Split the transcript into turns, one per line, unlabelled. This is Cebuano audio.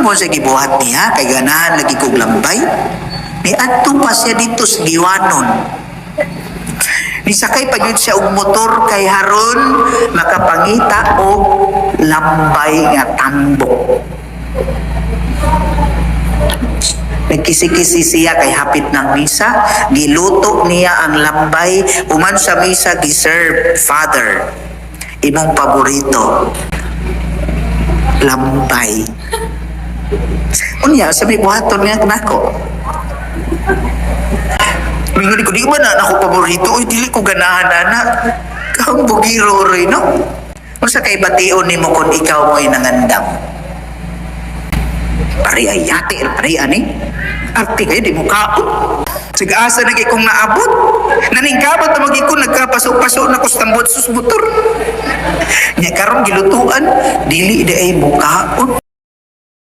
mo sa gibuhat niya kay ganahan lagi kog lambay? Niadto pa siya dito sa Guiwanon. Nisakay pa gyud siya og motor kay haron makapangita og lambay nga tambok. Nagkisi-kisi siya kay hapit ng misa, giluto niya ang lambay, human sa misa giserve, "Father, imong paborito, lambay." Unya, sa may buhaton niya nako. Mingon ko, "Di ba na ako paborito? Uy, dili ko ganahan ana." Kang bugiro rin, no? Unsa kay bation nimo kung ikaw mo'y nangandam? Pare ay yati, pare ani. Arte kayo, di mo kaon. Sige, asa na kay kong naabot? Naningkabot na magi ko, nagkapaso-paso na kustambot sus motor. Nya karon gilutuan, dili di ay mukaon.